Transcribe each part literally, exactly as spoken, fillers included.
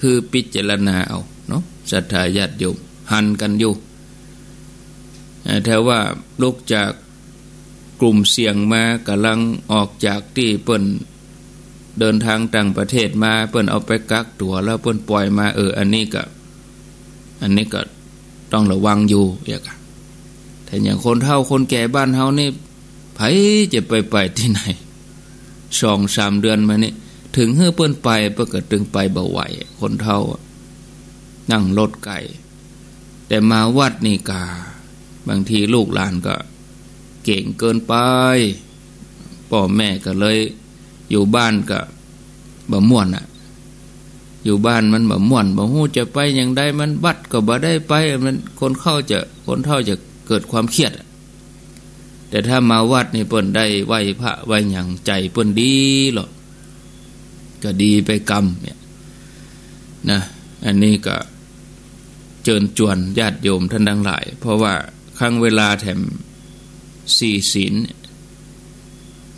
คือพิจารณาเอาเนาะ ศรัทธาญาติโยม หันกั๋นอยู่ เอ่อ ถ้าว่าลุกจากกลุ่มเสี่ยงมา ก่ำลังออกจากตี้เปิ้นเดินตางต่างประเทศมา เปิ้นเอาไปกักตั๋วแล้วเปิ้นป่อยมา เออ อันนี้ก็ อันนี้ก็ต้องระวังอยู่ เอียกอะ แต่อย่างคนเฒ่าคนแก่บ้านเฮานี่ ใผจะไป ไปตี้ไหน สองสามเดือนมานี่ เถิงหื้อเปิ้นไป เปิ้นก็ตึงไปบ่ไหว คนเฒ่าอะ นั่งรถไก๋ แต่มาวัดนี่กา บางทีลูกหลานก็เก๋งเกินไป ป้อแม่ก็เลยอยู่บ้านก็บ่ม่วนอะ อยู่บ้านมันบ่ม่วน บ่ฮู้จะไปหยังใด มันวัดก็บ่ได้ไป มันคนเข้าจะ คนเฒ่าจะเกิดความเครียดอะ แต่ถ้ามาวัดนี่เปิ้นได้ไหว้พระไหว้หยัง ใจ๋เปิ้นดีลอ ก็ดีไปกำเนี่ยนะ อันนี้ก็เจิญจวนญาติโยมต้านตังหลาย เพราะว่าครั้งเวลาแถมสี่ศีลเนี่ย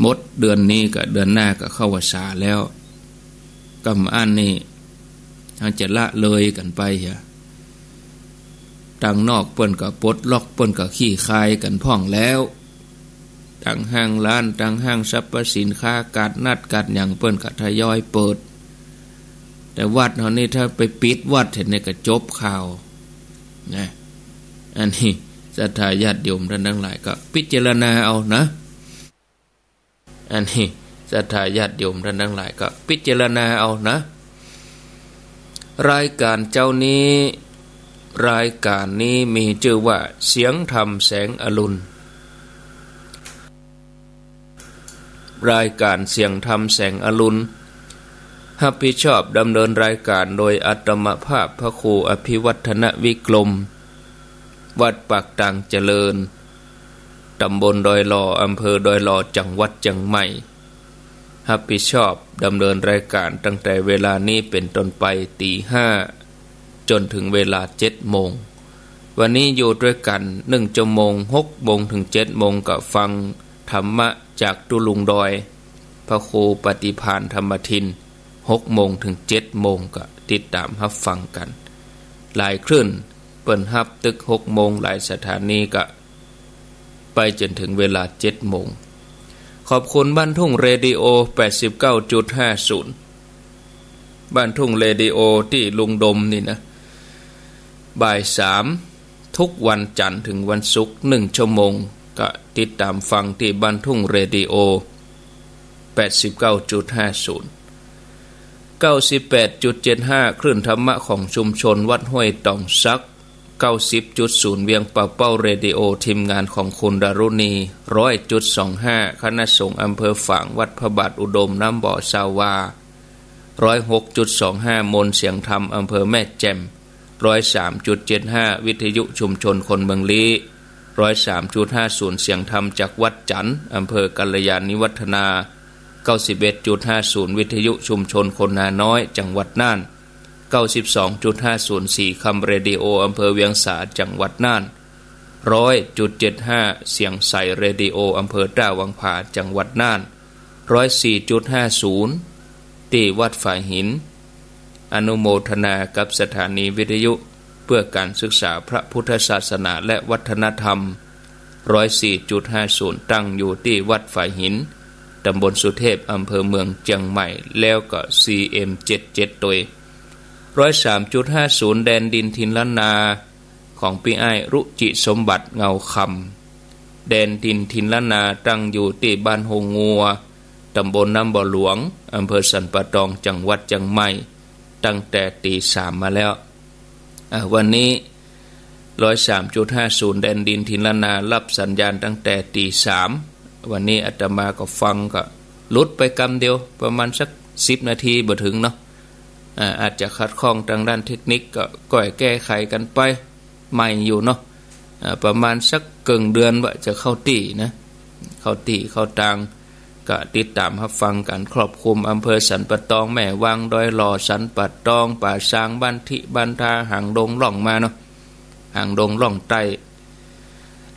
หมดเดือนนี้ก็เดือนหน้าก็เข้าพรรษาแล้ว กำอั้นนี่ เฮาจะละเลยกั๋นไปเหีย ตางนอกเปิ้นก็ปลดล็อก เปิ้นก็คลี่คลายกั๋นพ่องแล้ว ตางห้างร้าน ตางห้างสรรพสินค้า ก๋าดนัดก๋าดหยัง เปิ้นก็ทยอยเปิด แต่วัดเฮานี่ถ้าไปปิดวัดเถิดนี่ก็จบข่าวนะ อันนี้ศรัทธาญาติโยมต้านตังหลายก็พิจารณาเอานะ อันนี้ศรัทธาญาติโยมต้านตังหลายก็พิจารณาเอานะ รายก๋านเจ๊านี้ รายก๋านนี้มีจื้อว่าเสียงธรรมแสงอรุณ รายก๋านเสียงธรรมแสงอรุณ ฮับผิดชอบดำเนินรายก๋านโดยอาตมาภาพพระครูอภิวัฒนวิกรม วัดปากตางเจริญ ตำบลดอยหล่อ อำเภอดอยหล่อ จังหวัดเจียงใหม่ ฮับผิดชอบดำเนินรายก๋านตั้งแต่เวลานี้เป๋นต้นไป ตี๋ห้า จ๋นเถิงเวลาเจ็ดโมง วันนี้อยู่ตวยกั๋นหนึ่งชั่วโมง หกโมงเถิงเจ็ดโมงก็ฟังธรรมะจากตุ๊ลุงดอย พระครูปฏิภาณธรรมทิน หกโมงเถิงเจ็ดโมงก็ติดต๋ามฮับฟังกั๋น หลายคลื่นเปิ้นฮับตึกหกโมง หลายสถานีก็ ไปจ๋นเถิงเวลาเจ็ดโมง ขอบคุณบ้านทุ่งเรดิโอ แปดสิบเก้าจุดห้าศูนย์ บ้านทุ่งเรดิโอตี้ลุงดมนี่นะ บ่ายสาม ทุกวันจันทร์เถิงวันศุกร์ หนึ่งชั่วโมง ก็ติดต๋ามฟังตี้บ้านทุ่งเรดิโอ แปดสิบเก้าจุดห้าศูนย์ เก้าสิบแปดจุดเจ็ดห้า คลื่นธรรมะของชุมชนวัดห้วยตองสัก เก้าสิบจุดศูนย์ เวียงป่าเป้าเรดิโอ ทีมงานของคุณดารุณี ร้อยจุดสองห้า คณะสงฆ์อำเภอฝาง วัดพระบาทอุดม น้ำบ่อ ซาวา ร้อยหกจุดสองห้า มนต์เสียงธรรม อำเภอแม่แจ่ม ร้อยสามจุดเจ็ดห้า วิทยุชุมชนคนเมืองลี้ ร้อยสามจุดห้าศูนย์ เสียงธรรมจากวัดจันทน์ อำเภอกัลยาณิวัฒนา เก้าสิบเอ็ดจุดห้าศูนย์ วิทยุชุมชนคนนาน้อย จังหวัดน่าน เก้าสิบสองจุดห้าศูนย์ สีคำเรดิโอ อำเภอเวียงสา จังหวัดน่าน ร้อยจุดเจ็ดห้า เสียงใสเรดิโอ อำเภอต้าวังผา จังหวัดน่าน ร้อยสี่จุดห้าศูนย์ ตี้วัดฝายหิน อนุโมทนากับสถานีวิทยุเพื่อการศึกษาพระพุทธศาสนาและวัฒนธรรม ร้อยสี่จุดห้าศูนย์ ตั้งอยู่ตี้วัดฝายหิน ตำบลสุเทพ อำเภอเมืองเจียงใหม่ แล้วก็ ซีเอ็มเจ็ดเจ็ด ตวย ร้อยสามจุดห้าศูนย์ แดนดินถิ่นล้านนา ของปี้อ้ายรุจิสมบัติเงาคำ แดนดินถิ่นล้านนาตั้งอยู่ตี้บ้านโฮงงัว ตำบลน้ำบ่อหลวง อำเภอสันป่าตอง จังหวัดเจียงใหม่ ตั้งแต่ตี๋สามมาแล้ว อ่ะ วันนี้ ร้อยสามจุดห้าศูนย์ แดนดินถิ่นล้านนา ฮับสัญญาณตั้งแต่ตี๋สาม วันนี้อาตมาก็ฟังก็หลุดไปกำเดียว ประมาณสักสิบนาทีบ่เถิงเนาะ อ่า อาจจะขัดข้องตางด้านเทคนิคก็ก้อยแก้ไขกั๋นไป ใหม่อยู่เนาะ อ่า ประมาณสักเกิ่งเดือนว่าจะเข้าตี้นะ เข้าตี้เข้าตาง ก็ติดต๋ามฮับฟังกั๋นครอบคลุมอำเภอสันป่าตอง แม่วาง ดอยหล่อ สันป่าตอง ป่าซาง บ้านทิ บ้านทา หางดงล่องมาเนาะ หางดงล่องใต้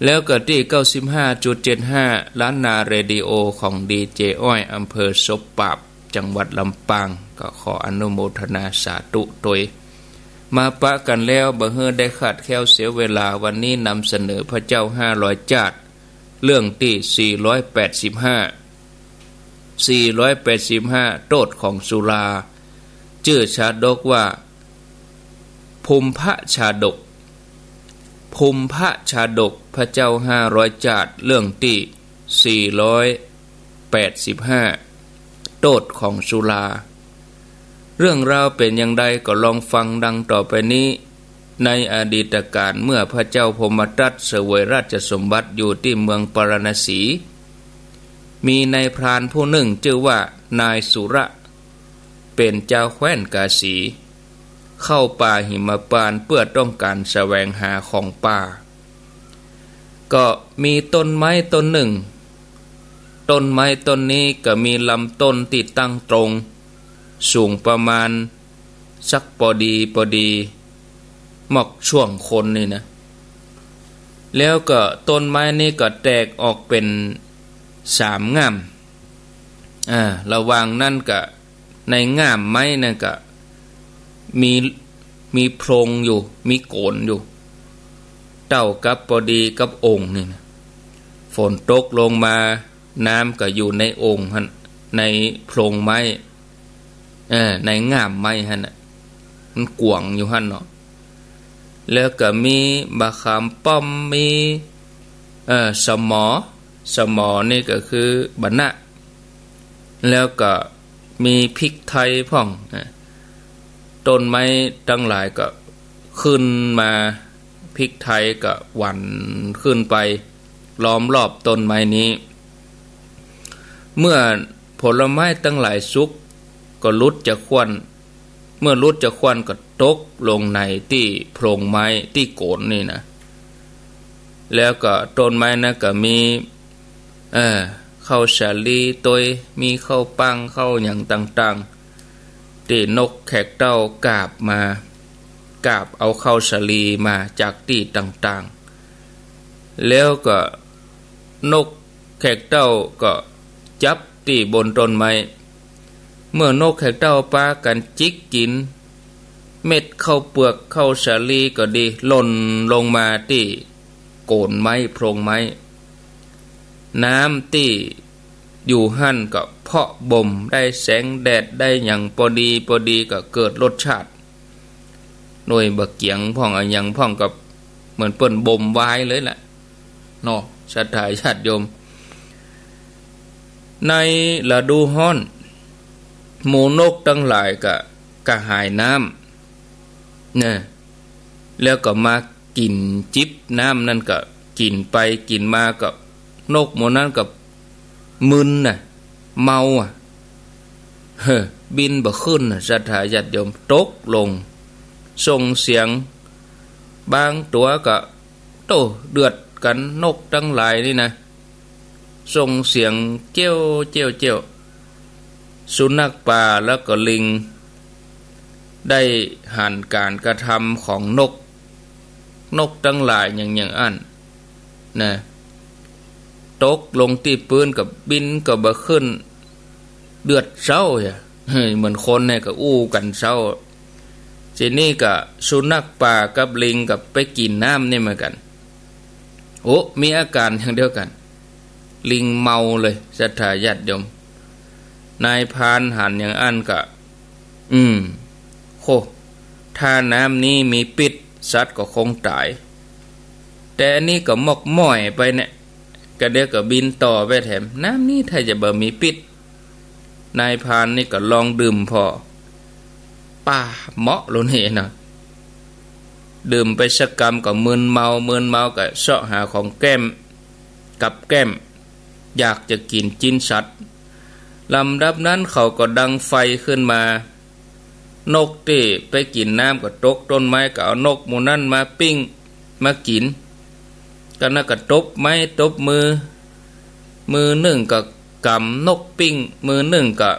แล้วก็ตี้ เก้าสิบห้าจุดเจ็ดห้า ล้านนาเรดิโอ ของดีเจอ้อย อำเภอศพปราบ จังหวัดลำปาง ก็ขออนุโมทนาสาธุตวย มาปะกั๋นแล้วบ่หื้อได้ขาดแคลนเสียเวลา วันนี้นำเสนอพระเจ้าห้าร้อยจาติ เรื่องตี้สี่ร้อยแปดสิบห้า สี่ร้อยแปดสิบห้า โต้ษของสุรา จื้อชาดกว่า ภูมพชาดก ภูมพชาดก พระเจ้าห้าร้อยจาติ เรื่องตี้สี่ร้อยแปดสิบห้า โต้ษของสุรา เรื่องราวเป๋นอย่างใดก็ลองฟังดังต่อไปนี้ ในอดีตกาลเมื่อพระเจ้าพรหมทัตเสวยราชสมบัติอยู่ตี้เมืองปาราณสี มีนายพรานผู้นึ่งจื้อว่านายสุระ เป๋นจาวแคว้นกาสี เข้าป่าหิมพานต์เปื้อต้องก๋านแสวงหาของป่า ก็มีต้นไม้ต้นนึ่ง ต้นไม้ต้นนี้ก็มีลำต้นตี้ตั้งตรง สูงประมาณสักปอดีปอดี มอกช่วงคนนี่นะ แล้วก็ต้นไม้นี้ก็แตกออกเป๋นสามง่าม อ่า ระหว่างนั้นก็ ในง่ามไม้นั้นก็มี มีโพรงอยู่ มีโก๋นอยู่ เต้ากับปอดีกับโอ่งนี่นะ ฝนตกลงมา น้ำก็อยู่ในโอ่งหั้น ในโพรงไม้ เออ ในง่ามไม้หั้นน่ะ มันกว้างอยู่หั้นเนาะ แล้วก็มีบะขามป้อม มี เอ่อ สะหมอ สะหมอนี่ก็คือบะนะ แล้วก็มีพริกไทยพ่องนะ ต้นไม้ตังหลายก็ขึ้นมา พริกไทยก็หวั่นขึ้นไปล้อมรอบต้นไม้นี้ เมื่อผลไม้ตังหลายสุกก็หลุดจากขวั้น เมื่อหลุดจากขวั้นก็ตกลงในตี้โพรงไม้ตี้โก๋นนี่นะ แล้วก็ต้นไม้นั้นก็มี เออ ข้าวสาลีตวย มีข้าวปัง ข้าวหยังต่างๆ ตี้นกแขกเต้ากาบมา กาบเอาข้าวสาลีมาจากตี้ต่างๆ แล้วก็นกแขกเต้าก็จับตี้บนต้นไม้ เมื่อนกแขกเต้าปากั๋นจิกกิ๋น เม็ดข้าวเปือกข้าวสาลีก็ดี หล่นลงมาตี้โก๋นไม้โพรงไม้ น้ำตี้อยู่หั้นก็เพาะบ่ม ได้แสงแดดได้หยังปอดีปอดีก็เกิดรสชาติ หน่วยบ่าเกี๋ยงพ่องอะหยังพ่องก็เหมือนเปิ้นบ่มไวน์เลยแหละเนาะ ศรัทธาญาติโยม ในฤดูฮ้อน หมู่นกตังหลายก็กระหายน้ำ นะ แล้วก็มากิ๋นจิบน้ำนั้นก็กิ๋นไปกิ๋นมาก็นกหมู่นั้นก็มึนน่ะ เมาอ่ะ เฮ้อ บินบ่ขึ้นน่ะ ศรัทธาญาติโยม ตกลง ส่งเสียง บางตั๋วก็ โต้ เดือดกั๋น นกตังหลายนี่นะ ส่งเสียงเจี๊ยวเจี๊ยวเจี๊ยว สุนัขป่าแล้วก็ลิง ได้หันก๋านกระทำของนก นกตังหลายอย่าง อย่างอั้นนะ ตกลงตี้ปื๊นก็บินก็บ่ขึ้น เดือดเซ้าอะ เฮ้ย เหมือนคนเนี่ยก็อู้กั๋นเซ้า ทีนี้ก็สุนัขป่ากับลิงก็ไปกิ๋นน้ำนี่เหมือนกั๋น โอ้ มีอาก๋านอย่างเดียวกั๋น ลิงเมาเลย ศรัทธาญาติโยม นายพรานหันอย่างอั้นก็ อืม โห ถ้าน้ำนี้มีพิษ สัตว์ก็คงต๋าย แต่อันนี้ก็มอกม่อยไปเนี่ย ก็เดี๋ยวก็บินต่อไปแถม น้ำนี้ถ้าจะบ่มีพิษ นายพรานนี่ก็ลองดื่มผ่อ ป้า เหมาะโลนี่นะ ดื่มไปสักกำก็มึนเมา มึนเมาก็เซาะหาของแก้ม กับแก้ม อยากจะกิ๋นจิ๊นสัตว์ ลำดับนั้นเขาก็ดังไฟขึ้นมา นกตี้ไปกิ๋นน้ำก็ตกต้นไม้ ก็เอานกหมู่นั้นมาปิ้ง มากิ๋น ก็นั่นก็ตบไม้ตบมือ มือนึ่งก็ก๋ำนกปิ้ง มือนึ่งก็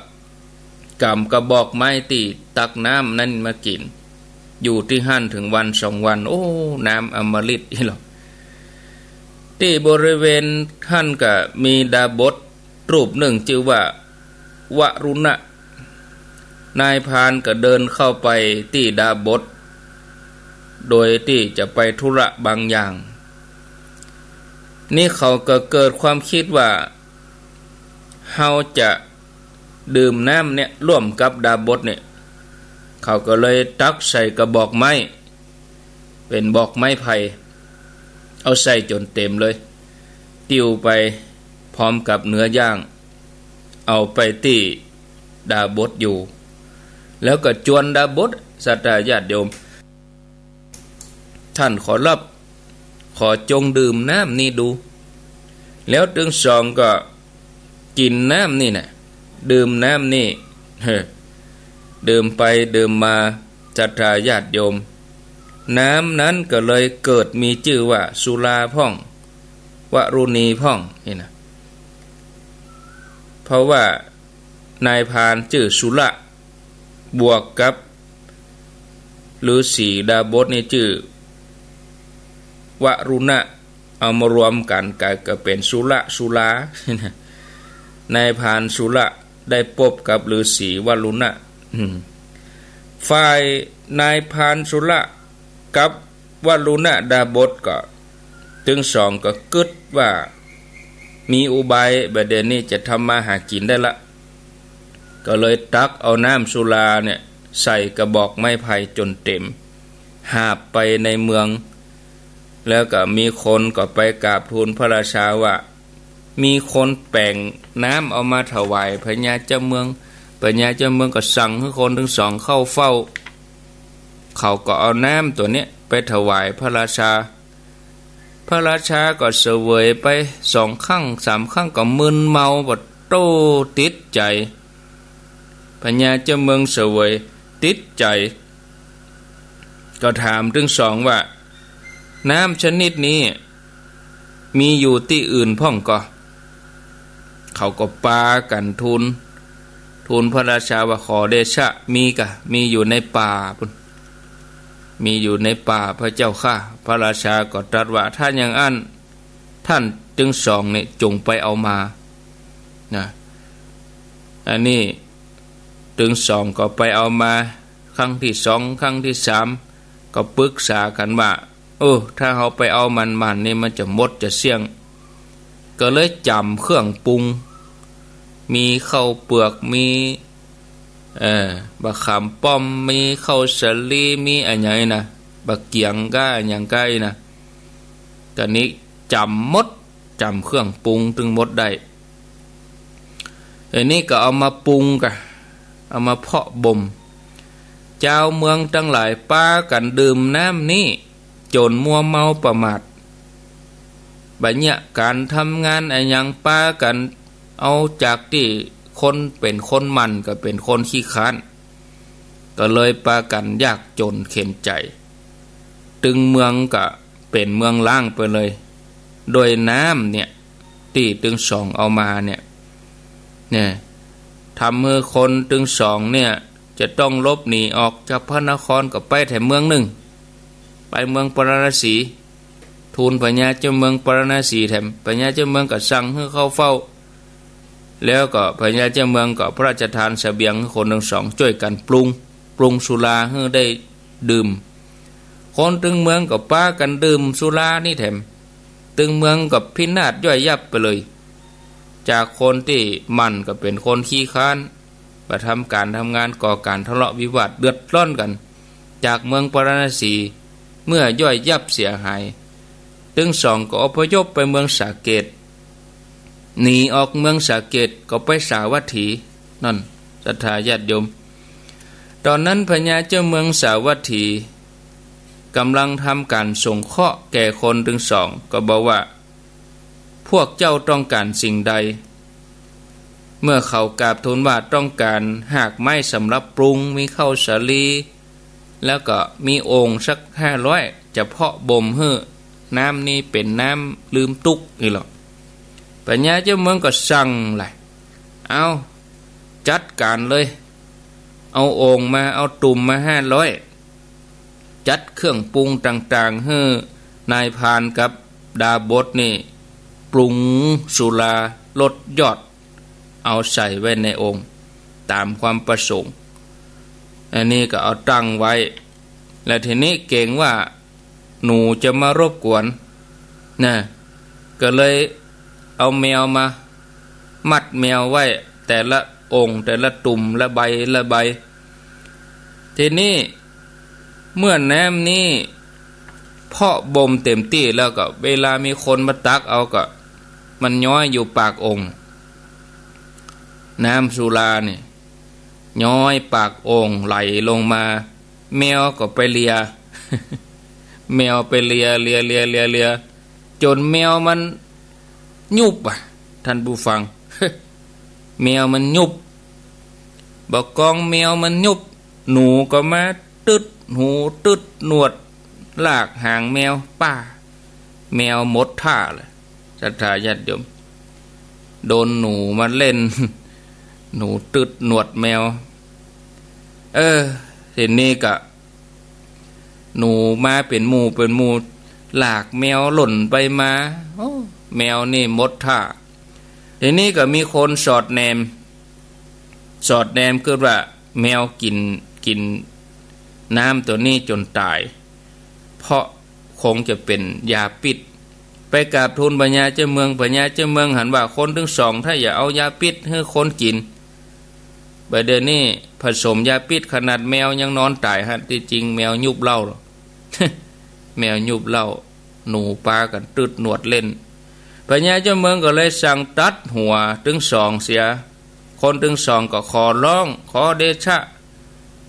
ก๋ำกระบอกไม้ตี้ตักน้ำนั้นมากิ๋น อยู่ตี้หั้นเถิงวันสองวัน โอ้ น้ำอมฤตอี้หรอก ตี้บริเวณหั้นก็มีดาบสรูปนึ่งจื้อว่าวรุณะ นายพรานก็เดินเข้าไปตี้ดาบส โดยตี้จะไปธุระบางอย่าง นี่เขาก็เกิดความคิดว่า เฮาจะดื่มน้ำเนี่ยร่วมกับดาบสเนี่ย เขาก็เลยตักใส่กระบอกไม้ เป๋นบอกไม้ไผ่ เอาใส่จ๋นเต๋มเลย ติ้วไปพร้อมกับเนื้อย่าง เอาไปตี้ดาบสอยู่ แล้วก็จวนดาบส ศรัทธาญาติโยม ต้านขอรับ ขอจงดื่มน้ำนี้ดู แล้วตึงสองก็กิ๋นน้ำนี่นะ ดื่มน้ำนี่ เฮ้อ ดื่มไปดื่มมา ศรัทธาญาติโยม น้ำนั้นก็เลยเกิดมีจื้อว่าสุราพ่อง วรุณีพ่อง นี่นะ เพราะว่านายพรานจื้อสุระ บวกกับฤๅษีดาบสนี่จื้อวรุณะ เอามารวมกั๋นก็ ก็เป๋นสุระสุรา นายพรานสุระได้ปบกับฤๅษีวรุณะ อืม ฝ่ายนายพรานสุระกับวรุณะดาบสก็ ตึงสองก็กึ๊ดว่า มีอุบาย บ่าเดี่ยวนี้จะทำมาหากิ๋นได้ละ ก็เลยตักเอาน้ำสุราเนี่ย ใส่กระบอกไม้ไผ่จ๋นเต๋ม หาบไปในเมือง แล้วก็มีคนก็ไปกราบทูลพระราชาว่า มีคนแป๋งน้ำเอามาถวายพญาเจ้าเมือง พญาเจ้าเมืองก็สั่งหื้อคนตึงสองเข้าเฝ้า เขาก็เอาน้ำตั๋วเนี้ยไปถวายพระราชา พระราชาก็เสวยไปสองครั้งสามครั้งก็มึนเมา บ่าโต้ ติดใจ๋ พญาเจ้าเมืองเสวยติดใจ๋ ก็ถามตึงสองว่า น้ำชนิดนี้มีอยู่ตี้อื่นพ่องก่อ เขาก็ปากั๋นทูล ทูลพระราชาว่า ขอเดชะ มีก่ะ มีอยู่ในป่าปู๊น มีอยู่ในป่าพระเจ้าข้า พระราชาก็ตรัสว่า ถ้าอย่างอั้น ต้านตึงสองนี่จงไปเอามา นะ อันนี้ตึงสองก็ไปเอามา ครั้งตี้สอง ครั้งตี้สาม ก็ปึกษากั๋นว่า เออ ถ้าเฮาไปเอาหมั่นๆ นี่มันจะหมดจะเสี้ยง ก็เลยจ๋ำเครื่องปรุง มีข้าวเปือก มี เอ่อ บ่าขามป้อม มีข้าวสาลี มีอะหยังนะ บ่าเกี๋ยงก้า อะหยังก้านะ ก็นี้จ๋ำหมด จ๋ำเครื่องปรุงตึงหมดได้ อันนี้ก็เอามาปรุงก่ะ เอามาเพาะบ่ม จาวเมืองตังหลายปากั๋นดื่มน้ำนี้จ๋นมัวเมาประมาท บ่าเยียะก๋านทำงานอะหยัง ปากั๋นเอาจากตี้คนเป๋นคนหมั่นก็เป๋นคนขี้คร้าน ก็เลยปากั๋นยากจ๋นเข็ญใจ๋ ตึงเมืองก็เป๋นเมืองร้างไปเลย โดยน้ำเนี่ย ตี้ตึงสองเอามาเนี่ย เนี่ย ทำหื้อคนตึงสองเนี่ย จะต้องหลบหนีออกจากพระนครก็ไปแถมเมืองนึ่ง ไปเมืองปาราณสี ทูลพญาเจ้าเมืองปาราณสีแถม พญาเจ้าเมืองก็สั่งหื้อเข้าเฝ้า แล้วก็พญาเจ้าเมืองก็พระราชทานเสบียงหื้อคนตึงสองจ้วยกั๋นปรุง ปรุงสุราหื้อได้ดื่ม คนตึงเมืองก็ปากั๋นดื่มสุรานี้แถม ตึงเมืองก็พินาศย่อยยับไปเลย จากคนตี้หมั่นก็เป๋นคนขี้คร้าน บ่าทำก๋านทำงาน ก่อก๋านทะเลาะวิวาทเดือดร้อนกั๋น จากเมืองปาราณสีเมื่อย่อยยับเสียหาย ตึงสองก็อพยพไปเมืองสาเกต หนีออกเมืองสาเกตก็ไปสาวัตถี นั่น ศรัทธาญาติโยม ต๋อนนั้นพญาเจ้าเมืองสาวัตถี ก๋ำลังทำก๋านสงเคราะห์แก่คนตึงสอง ก็บอกว่า พวกเจ้าต้องก๋านสิ่งใด เมื่อเขากราบทูลว่าต้องก๋านหากไม้สำหรับปรุง มีข้าวสาลี แล้วก็มีโอ่งสักห้าร้อย จะเพาะบ่มหื้อน้ำนี้เป๋นน้ำลืมตุ๊กข์นี่หละ พญาเจ้าเมืองก็สั่งเลย เอา จัดก๋านเลย เอาโอ่งมา เอาตุ่มมาห้าร้อย จัดเครื่องปรุงต่างๆ หื้อนายพรานกับดาบสนี่ปรุงสุราลดยอด เอาใส่ไว้ในโอ่งต๋ามความประสงค์ อันนี้ก็เอาตั้งไว้ และทีนี้เกรงว่าหนูจะมารบกวนนะ ก็เลยเอาแมวมามัดแมวไว้ แต่ละองค์ แต่ละตุ่ม ละใบ ละใบ ทีนี้เมื่อน้ำนี้เพาะบ่มเต็มตี้แล้วก็ เวลามีคนมาตักเอาก็ มันย้อยอยู่ปากองค์ น้ำสุรานี่ ย้อยปากองค์ไหลลงมา แมวก็ไปเลีย แมวไปเลีย เลีย เลีย เลีย เลีย จนแมวมันยุบอ่ะ ท่านผู้ฟัง แมวมันยุบ บ่ากองแมวมันยุบ หนูก็มาตึดหูตึดหนวด ลากหางแมวป้า แมวหมดท่าเลย ศรัทธาญาติโยม โดนหนูมาเล่น หนูตึดหนวดแมว เออ ทีนี้ก็ หนูมาเป๋นหมู่เป๋นหมู่ ลากแมวล่นไปมา โอ้ แมวนี่หมดท่า ทีนี้ก็มีคนสอดแนม สอดแนมกึ๊ดว่าแมวกิ๋น กิ๋นน้ำตั๋วนี้จ๋นต๋าย เพราะคงจะเป๋นยาพิษ ไปกราบทูลพญาเจ้าเมือง พญาเจ้าเมืองหันว่าคนตึงสองถ้าอย่าเอายาพิษหื้อคนกิ๋น บ่าเดี่ยวนี้ผสมยาพิษขนาดแมวยังนอนต๋ายฮะ ตี้จริงแมวยุบเหล้า แมวยุบเหล้า หนูปากั๋นตึดหนวดเล่น พญาเจ้าเมืองก็เลยสั่งตัดหัวตึงสองเสีย คนตึงสองก็ขอร้อง ขอเดชะ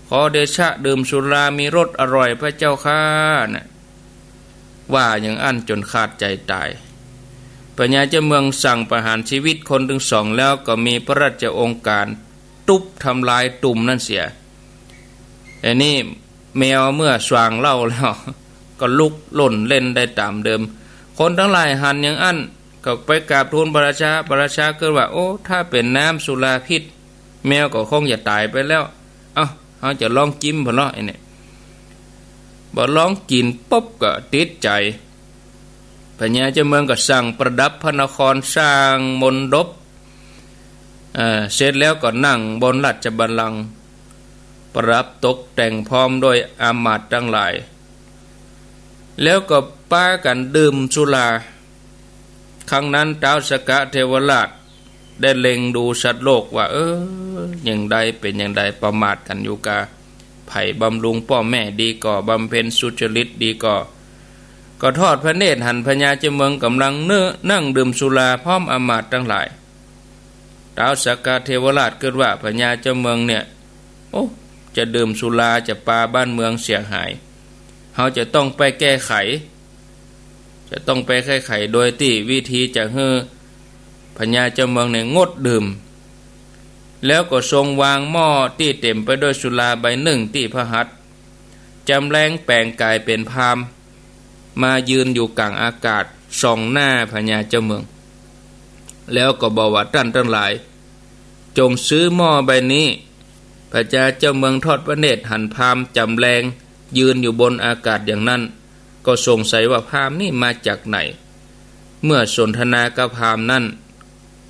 ขอเดชะ ดื่มสุรามีรสอร่อยพระเจ้าข้า น่ะ ว่าอย่างอั้นจ๋นขาดใจ๋ต๋าย พญาเจ้าเมืองสั่งประหารชีวิตคนตึงสองแล้วก็มีพระราชโองการตุ๊บทำลายตุ่มนั้นเสีย อันนี้แมวเมื่อส่างเหล้าแล้ว ก็ลุกล่นเล่นได้ต๋ามเดิม คนตังหลายหันอย่างอั้น ก็ไปกราบทูลพระราชา พระราชากึ๊ดว่า โอ้ ถ้าเป๋นน้ำสุราพิษ แมวก็คงจะต๋ายไปแล้ว เอ้า เฮาจะลองกิ๋นบ่าเนาะ ไอ้เนี่ย บ่าลองกิ๋นปุ๊บก็ติดใจ๋ พญาเจ้าเมืองก็สั่งประดับพระนคร สร้างมณฑป เอ่อ เสร็จแล้วก็นั่งบนราชบัลลังก์ ประดับตกแต่งพร้อมด้วยอำมาตย์ตังหลาย แล้วก็ปากั๋นดื่มสุรา ครั้งนั้นท้าวสักกะเทวราชได้เล็งดูสัตว์โลกว่า เออ อย่างใดเป๋นอย่างใด ประมาทกั๋นอยู่กา ใผบำรุงป้อแม่ดีก่อ บำเพ็ญสุจริตดีก่อ ก็ทอดพระเนตรหันพญาเจ้าเมืองก่ำลังเน้อ นั่งดื่มสุราพร้อมอำมาตย์ตังหลาย ท้าวสักกะเทวราชกึ๊ดว่าพญาเจ้าเมืองเนี่ย โอ้ จะดื่มสุราจะปาบ้านเมืองเสียหาย เฮาจะต้องไปแก้ไข จะต้องไปแก้ไขโดยตี้วิธีจะหื้อพญาเจ้าเมืองเนี่ยงดดื่ม แล้วก็ทรงวางหม้อตี้เต๋มไปด้วยสุราใบนึ่งตี้พระหัตถ์ จ๋ำแลงแป๋งก๋ายเป๋นพราหมณ์ มายืนอยู่ก๋างอากาศส่องหน้าพญาเจ้าเมือง แล้วก็บอกว่า ต้านตังหลาย จงซื้อหม้อใบนี้ พญาเจ้าเมืองทอดพระเนตรหันพราหมณ์จ๋ำแลงยืนอยู่บนอากาศอย่างนั้น ก็สงสัยว่าพราหมณ์นี่มาจากไหน เมื่อสนทนากับพราหมณ์นั้น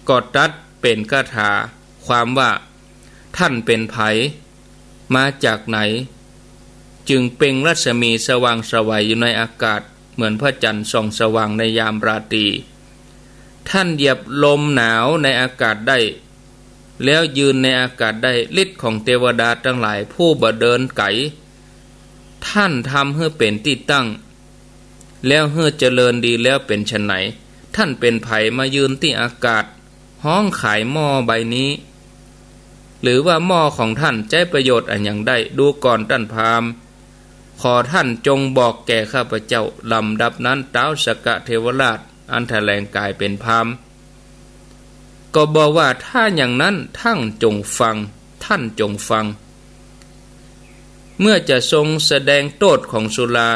ก็ตรัสเป๋นคาถาความว่า ท่านเป๋นใผ มาจากไหน จึงเปล่งรัศมีสว่างไสวอยู่ในอากาศ เหมือนพระจันทร์ส่องสว่างในยามราตรี ท่านเหยียบลมหนาวในอากาศได้ แล้วยืนในอากาศได้ ฤทธิ์ของเทวดาตังหลายผู้บ่เดินไก๋ ท่านทำหื้อเป๋นตี้ตั้ง แล้วหื้อเจริญดีแล้วเป๋นไฉน ท่านเป๋นใผมายืนตี้อากาศ ฮ้องขายหม้อใบนี้ หรือว่าหม้อของท่านใจ๊ประโยชน์อะหยังได้ ดูก่อนต้านพราหมณ์ ขอท่านจงบอกแก่ข้าพเจ้า ลำดับนั้นท้าวสักกะเทวราชอันถแหลงก๋ายเป๋นพราหมณ์ ก็บอกว่า ถ้าอย่างนั้นท่านจงฟัง ท่านจงฟัง เมื่อจะทรงแสดงโต้ษของสุรา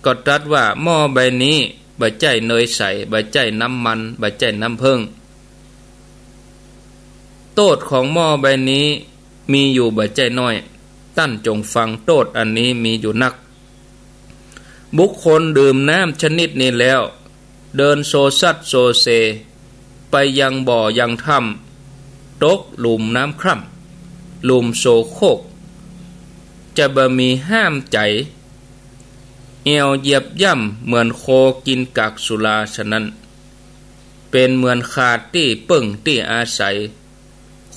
ก็ตรัสว่าหม้อใบนี้บ่ใจ้เนยใส บ่ใจ้น้ำมัน บ่ใจ้น้ำผึ้ง โต้ษของหม้อใบนี้มีอยู่บ่ใจ้น้อย ต้านจงฟัง โต้ษอันนี้มีอยู่นัก บุคคลดื่มน้ำชนิดนี้แล้ว เดินโซซัดโซเซ ไปยังบ่อยังถ้ำ ตกหลุมน้ำคร่ำ หลุมโสโครก จะบ่มีห้ามใจ๋ แอ่วเหยียบย่ำเหมือนโคกิ๋นกากสุราฉะนั้น เป๋นเหมือนขาดตี้เปิ้งตี้อาศัย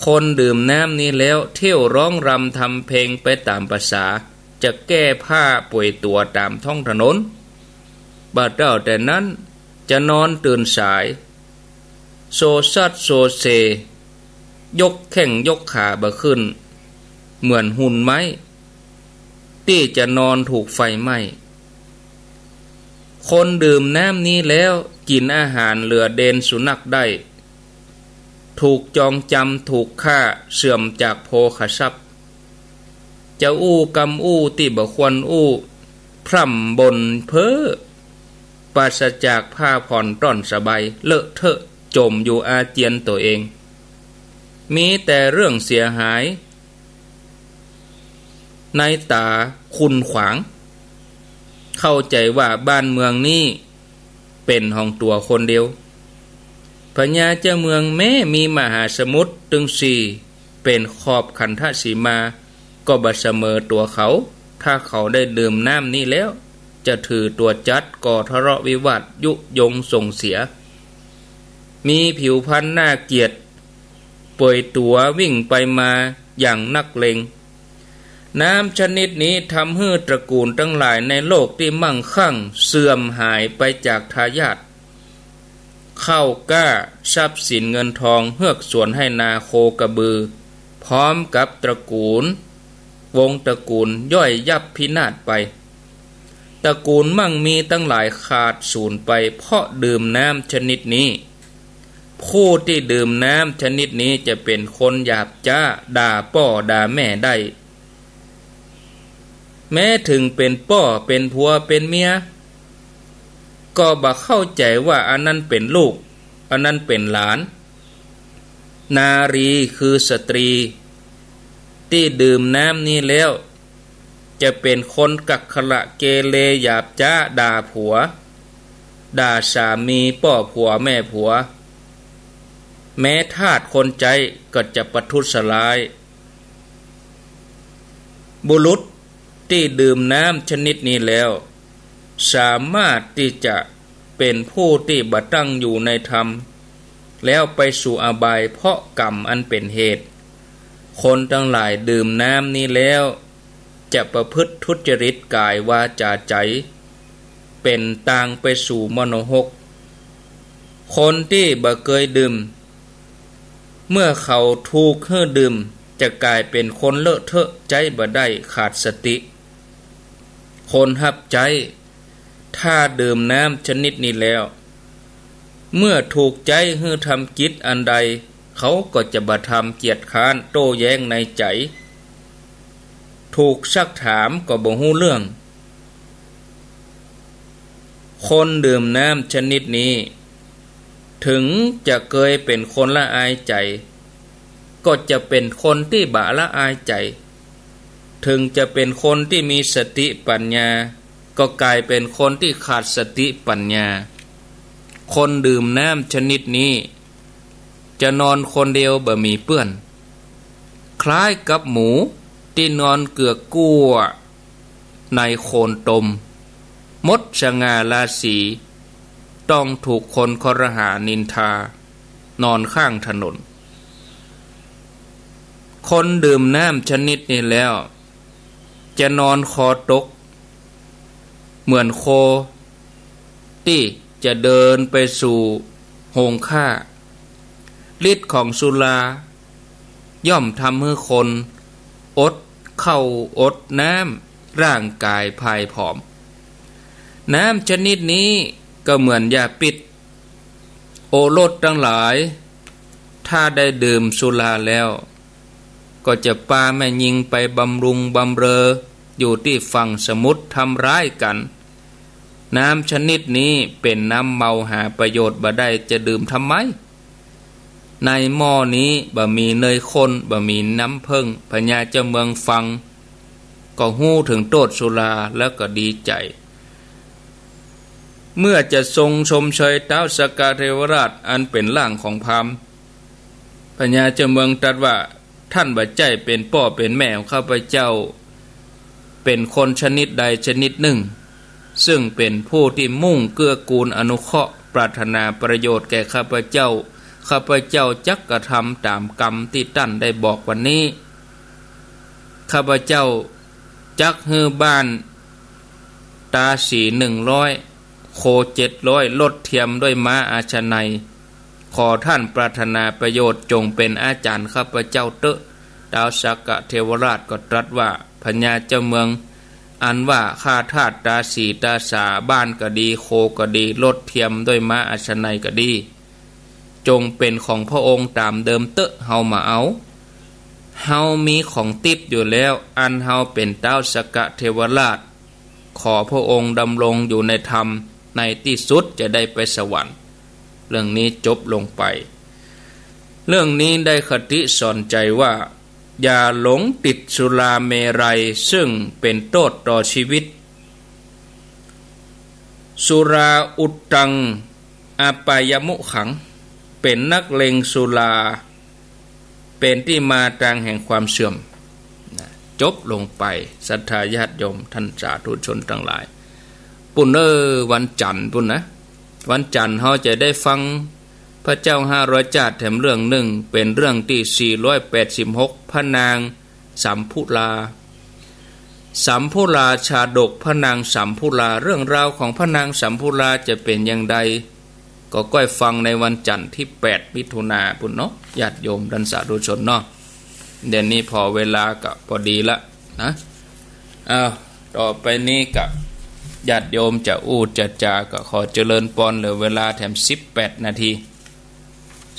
คนดื่มน้ำนี้แล้วเที่ยวร้องรำทำเพลงไปต๋ามประสา จะแก้ผ้าป่วยตั๋วต๋ามท้องถนน บ่เต้าแต่นั้น จะนอนตื่นสาย โซซัดโซเซ ยกแข้งยกขาบ่ขึ้น เหมือนหุ่นไม้ ตี้จะนอนถูกไฟไหม้ คนดื่มน้ำนี้แล้วกิ๋นอาหารเหลือเดนสุนัขได้ ถูกจองจำ ถูกฆ่า เสื่อมจากโภคทรัพย์ จะอู้กำอู้ตี้บ่ควรอู้ พร่ำบ่นเพ้อ ปราศจากผ้าผ่อนต้อนสบาย เลอะเทอะ จ่มอยู่อาเจียนตั๋วเอง มีแต่เรื่องเสียหาย ในต๋าคุณขวาง เข้าใจ๋ว่าบ้านเมืองนี้เป๋นของตั๋วคนเดียว พญาเจ้าเมืองแม้มีมหาสมุทรตึงสี่เป๋นขอบขันธสีมา ก็บ่เสมอตั๋วเขา ถ้าเขาได้ดื่มน้ำนี้แล้ว จะถือตั๋วจัดก่อทะเลาะวิวาท ยุยงส่งเสีย มีผิวพรรณน่าเกลียด ป่วยตั๋ววิ่งไปมาอย่างนักเลง น้ำชนิดนี้ทำหื้อตระกูลตังหลายในโลกตี้มั่งคั่งเสื่อมหายไปจากทายาท ข้าวกล้าทรัพย์สินเงินทองเฮือกสวนไฮ่นาโคกระบือ พร้อมกับตระกูล วงศ์ตระกูลย่อยยับพินาศไป ตระกูลมั่งมีตังหลายขาดสูญไปเพราะดื่มน้ำชนิดนี้ ผู้ตี้ดื่มน้ำชนิดนี้จะเป๋นคนหยาบจ๊า ด่าป้อด่าแม่ได้ แม้เถิงเป๋นป้อเป๋นผัวเป๋นเมีย ก็บ่เข้าใจ๋ว่าอันนั้นเป๋นลูก อันนั้นเป๋นหลาน นารีคือสตรี ตี้ดื่มน้ำนี้แล้ว จะเป๋นคนกักขระเกเรหยาบจ๊า ด่าผัว ด่าสามีป้อผัวแม่ผัว แม้ทาสคนใจ๊ก็จะประทุษร้าย บุรุษตี้ดื่มน้ำชนิดนี้แล้ว สามารถตี้จะเป๋นผู้ตี้บ่ตั้งอยู่ในธรรม แล้วไปสู่อบายเพราะกรรมอันเป๋นเหตุ คนตังหลายดื่มน้ำนี้แล้ว จะประพฤติทุจริตก๋ายวาจ๋าใจ๋ เป๋นตางไปสู่มโนฮก คนตี้บ่เกยดื่ม เมื่อเขาถูกหื้อดื่ม จะก๋ายเป๋นคนเลอะเทอะ ใจ๊บ่ได้ ขาดสติ คนฮับใจ๊ ถ้าดื่มน้ำชนิดนี้แล้ว เมื่อถูกใจ๊หื้อทำกิจอันใด เขาก็จะบ่ทำ เกียจคร้าน โต้แย้งในใจ๋ ถูกซักถามก็บ่ฮู้เรื่อง คนดื่มน้ำชนิดนี้ เถิงจะเกยเป๋นคนละอายใจ๋ ก็จะเป๋นคนตี้บ่ละอายใจ๋ เถิงจะเป๋นคนตี้มีสติปัญญา ก็ก๋ายเป๋นคนตี้ขาดสติปัญญา คนดื่มน้ำชนิดนี้ จะนอนคนเดียวบ่มีเปื้อน คล้ายกับหมูตี้นอนเกือกกั้วในโคนตม หมดสง่าราศี ต้องถูกคนครหานินทา นอนข้างถนน คนดื่มน้ำชนิดนี้แล้ว จะนอนคอตก เหมือนโคตี้จะเดินไปสู่โฮงฆ่า ฤทธิ์ของสุราย่อมทำหื้อคนอดข้าวอดน้ำ ร่างก๋ายพ่ายผอม น้ำชนิดนี้ก็เหมือนยาพิษ โอรสตังหลาย ถ้าได้ดื่มสุราแล้ว ก็จะปาแม่ญิงไปบำรุงบำเรออยู่ตี้ฝั่งสมุทร ทำร้ายกั๋น น้ำชนิดนี้เป๋นน้ำเมาหาประโยชน์บ่ได้ จะดื่มทำไม ในหม้อนี้บ่มีเนยข้น บ่มีน้ำเผิ้ง พญาเจ้าเมืองฟัง ก็ฮู้เถิงโต้ษสุราแล้วก็ดีใจ๋ เมื่อจะทรงชมเชยต๊าวสักกะเทวราชอันเป๋นร่างของพราหมณ์ พญาเจ้าเมืองตรัสว่า ท่านบ่ใจ้เป๋นป้อเป๋นแม่ของข้าพเจ้า เป๋นคนชนิดใดชนิดนึ่ง ซึ่งเป๋นผู้ตี้มุ่งเกื้อกูลอนุเคราะห์ ปรารถนาประโยชน์แก่ข้าพเจ้า ข้าพเจ้าจักกระทำต๋ามกำตี้ต้านได้บอกวันนี้ ข้าพเจ้าจักหื้อบ้านตาสีหนึ่งร้อย โคเจ็ดร้อย รถเทียมด้วยม้าอาชนัย ขอต้านปรารถนาประโยชน์จงเป๋นอาจ๋ารย์ข้าพเจ้าเต๊อะ ท้าวสักกะเทวราชก็ตรัสว่า พญาเจ้าเมือง อันว่าข้าทาสตาสีตาสา บ้านก็ดี โคก็ดี รถเทียมด้วยม้าอาชนัยก็ดี จงเป๋นของพระองค์ต๋ามเดิมเต๊อะ เฮาบ่เอา เฮามีของติ๊บอยู่แล้ว อันเฮาเป๋นท้าวสักกะเทวราช ขอพระองค์ดำรงอยู่ในธรรม ในตี้สุดจะได้ไปสวรรค์ เรื่องนี้จบลงไป เรื่องนี้ได้คติสอนใจ๋ว่า อย่าหลงติดสุราเมรัย ซึ่งเป๋นโต้ษต่อชีวิต สุราอุทธัง อปายมุขัง เป๋นนักเลงสุรา เป๋นตี้มาตางแห่งความเสื่อม นะ จบลงไป ศรัทธาญาติโยมต้านสาธุชนตังหลาย ปู้นเอ้อ วันจันทร์ปู้นนะ วันจันทร์เฮาจะได้ฟังพระเจ้าห้าร้อยจาติแถมเรื่องนึ่ง เป๋นเรื่องตี้สี่ร้อยแปดสิบหก พระนางสัมภุรา สัมภุราชาดก พระนางสัมภุรา เรื่องราวของพระนางสัมภุราจะเป๋นอย่างใด ก็ก้อยฟังในวันจันทร์ตี้แปดมิถุนาปู้นเนาะ ญาติโยมต้านสาธุชนเนาะ เดี๋ยวนี้ผ่อเวลาก็ปอดีละนะ อ้าว ต่อไปนี้ก็ญาติโยมจะอู้จะจาก็ขอเจริญปอน เหลือเวลาแถมสิบแปดนาที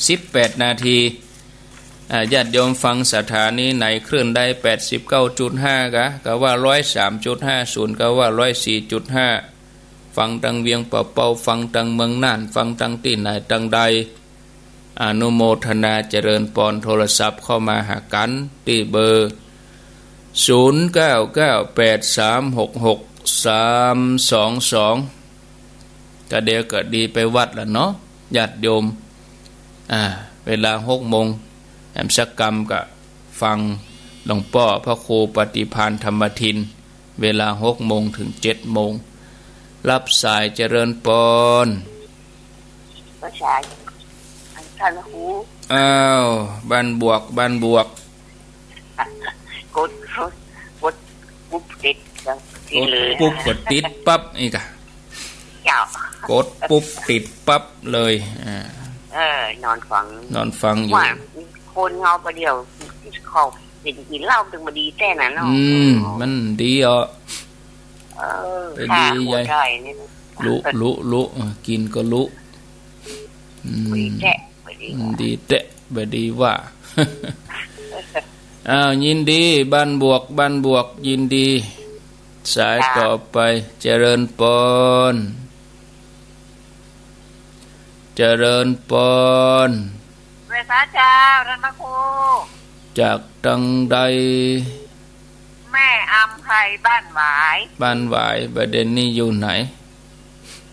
สิบแปดนาที อ่า ญาติโยมฟังสถานีไหนคลื่นใด แปดสิบเก้าจุดห้า กะ กะว่าร้อยสามจุดห้าศูนย์ กะว่าร้อยสี่จุดห้า ฟังตังเวียงป่าเป้า ฟังตังเมืองน่าน ฟังตังตี้ไหนตังใด อนุโมทนาเจริญปอน โทรศัพท์เข้ามาหากั๋นตี้เบอร์ ศูนย์เก้าเก้าแปดสามหกหกสามสองสอง กะเดี๋ยวก็ดีไปวัดละเนาะ ญาติโยม อ่า เวลาหกโมง แหมสักกำก็ฟังหลวงป้อพระครูปฏิภาณธรรมทิน เวลาหกโมงเถิงเจ็ดโมง รับสายเจริญปอน ก็ใช่ ท่านพระครู อ้าว บ้านบวก บ้านบวก กด กดปุ๊บติด กดปุ๊บก็ติดปั๊บ นี่กะ เจ้า กดปุ๊บติดปั๊บเลย อ่า เออ นอนฟัง นอนฟังอยู่ ว่าคนเฮาประเดี๋ยว เขากิ๋น กิ๋นเหล้าตึงบ่ดีแต๊น่ะเนาะ อืม มันดีอ่ะ เออ ไปดี ฆ่าหัว ใหญ่ ได้นี่ ลุ ลุ ลุ เออ กิ๋นก็ลุ อืม บ่ดีแต๊ บ่ดี อืม ดีแต๊ บ่ดีว่า อ้าว ยินดี บ้านบวก บ้านบวก ยินดี สาย ค่ะ ต่อไป เจริญปอน เจริญปอน ไหว้สาเจ้า ท่านพระครู จากตังใด แม่อำไพ บ้านหวาย บ้านหวาย บ่าเดี่ยวนี้อยู่ไหน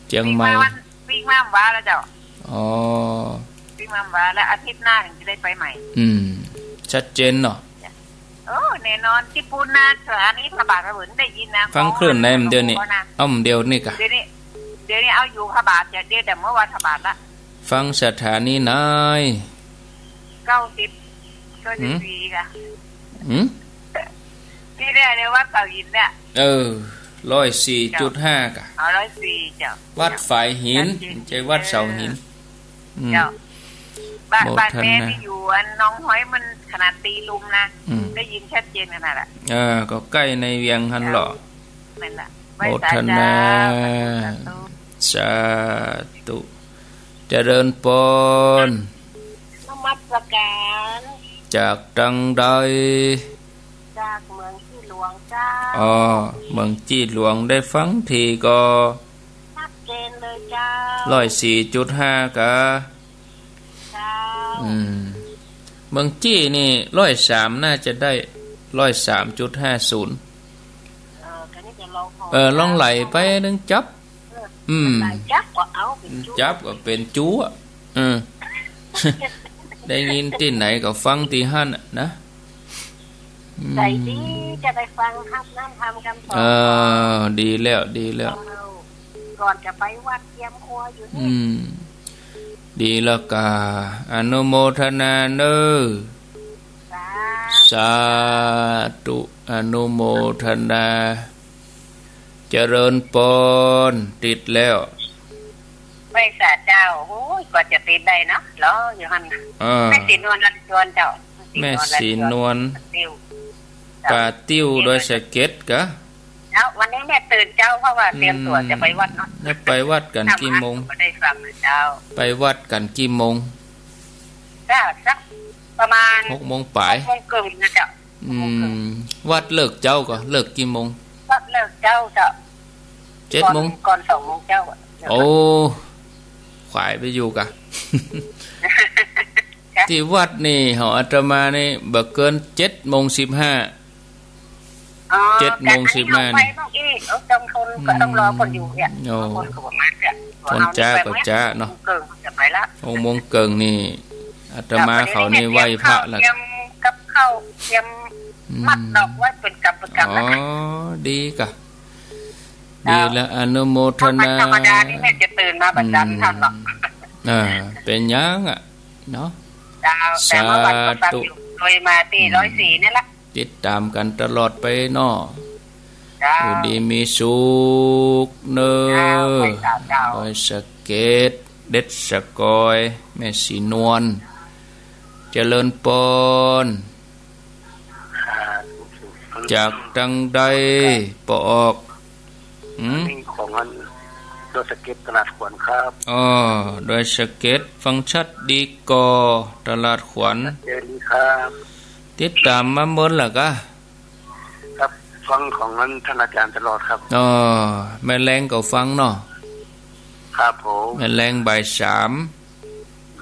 เจียงใหม่ ปิ๊งมาวัน ปิ๊งมาวันแล้วเจ้า อ๋อ ปิ๊งมาวันแล้ว อาทิตย์หน้าเถิงจะได้ไปใหม่ อืม ชัดเจนเนาะ โอ้ แน่นอน ตี้ปู๊นนะ สถานีพระบาทพระเหวินได้ยินนะ ฟังคลื่นไหน เดี๋ยวนี้ นะ เอ้า เดี๋ยวนี้กะ เดี๋ยวนี้ เดี๋ยวนี้เอาอยู่พระบาท เดี๋ยว เดี๋ยวแต่เมื่อวันพระบาทละ ฟังสถานีไหน เก้าสิบ เก้าสิบสี่ หืม กะ หืม ตี้เนี่ย ในวัดเสาหินเนี่ย เออ ร้อยสี่จุดห้า กะ เอา ร้อยสี่ เจ้า วัดฝายหิน ชัดเจน บ่ใจ้วัดเสาหิน เออ อืม เจ้า บ้าน โมทนา บ้านแม่ตี้อยู่อันหนองหอยมันขนาดตี้ลุ่มนะ อืม ได้ยินชัดเจนขนาดอะ เออ ก็ใก้ในเวียงหั้นเนาะ เจ้า นั่นแหละ โมทนา ไหว้สาเจ้า สาธุ สาธุ เจริญปอน นมัสการ จากตังใด จากเมืองจี้หลวงเจ้า อ๋อ เมืองจี้หลวง ได้ฟังทีก็ ชัดเจนเลยเจ้า ร้อยสี่จุดห้า กะ เจ้า อืม เมืองจี้นี่ ร้อยสาม น่าจะได้ ร้อยสามจุดห้าศูนย์ เออ ก็นี่จะลองขอ เออ ลองไหลไปนึ่งจับ เออ อืม ไหลจับก็เอาเป๋นจั๊ว จั๊วก็เป๋นจั๊ว เออ ได้ยินตี้ไหนก็ฟังตี้หั้นน่ะนะ อืม ใจ๋ดีจะได้ฟังฮับน้ำธรรมกำสอน เออ ดีแล้ว ดีแล้ว เจ้า ก่อนจะไปวัดเตรียมครัวอยู่นี่ อืม ดีแล้วก่า อนุโมทนาเน้อ สาธุ สาธุ อนุโมทนา เจริญปอน ติดแล้ว ไหว้สาเจ้า โอ้ย กว่าจะติดได้เนาะ รออยู่หั้น อ่า แม่ศรีนวล ลาดจวนเจ้า แม่ศรีนวล ลาดจวน แม่ศรีนวล ป้าติ้ว เจ้า ป้าติ้ว ดอยสะเก็ดก่า เจ้า วันนี้แม่ตื่นเจ้า เพราะว่าเตรียมตั๋ว อืม จะไปวัดเนาะ แล้วไปวัดกั๋นกี่โมง ก็ได้ฟังเจ้า ไปวัดกั๋นกี่โมง ก็สักประมาณ หกโมงป๋าย หกโมงเกิ่งนะเจ้า อืม วัดเลิกเจ๊าก่อ เลิกกี่โมง วัดเลิกเจ๊าเจ้า เจ็ดโมง ก่อน ก่อนสองโมงเจ๊าอะ โอ้ ขวายไปอยู่ก่า เจ้า ตี้วัดนี่ ของอาตมานี่ บ่เกินเจ็ดโมงสิบห้า อ๋อ เจ็ดโมงสิบห้า แต่อันนี้เอาไป นี่ ต้องอีก เอา ต้องคนก็ต้องรอคนอยู่เนี่ย อืม โอ้ บางคนก็บ่มาเนี่ย คนจ๊าก็จ๊าเนาะ หกโมงเกิ่งจะไปละ หกโมงเกิ่งนี่ อาตมาเขานี่ไหว้พระละ เตรียมกับข้าว เตรียม อืม มัดดอกไว้เป็นกำเป็นกำ อ๋อ ละ ดีก่า เจ้า ดีละ อนุโมทนา ธรรมดานี่แม่จะตื่นมาประจำ อืม ท่านหรอก อ่า เป๋นหยังอะ เนาะ เจ้า แต่เมื่อวันก็ฟังอยู่ สาธุ โดยมาตี้ อืม ร้อยสี่นี่ละ ติดต๋ามกั๋นตลอดไปเนาะ เจ้า อยู่ดีมีสุขเน้อ เจ้า ไหว้สาเจ้า ดอยสะเก็ด เด็ดสะกอย แม่ศรีนวล เจริญปอน ครับ จากตังใด ปอออก หืม นี่ของอันดอยสะเก็ดตลาดขวัญครับ อ๋อ ดอยสะเก็ด ฟังชัดดีก่อ ตลาดขวัญ ชัดเจนดีครับ ติดต๋ามมาเมินละก่า ครับ ฟังของอันท่านอาจารย์ตลอดครับ อ๋อ แม่แลงก็ฟังเนาะ ครับผม แม่แลงบ่ายสาม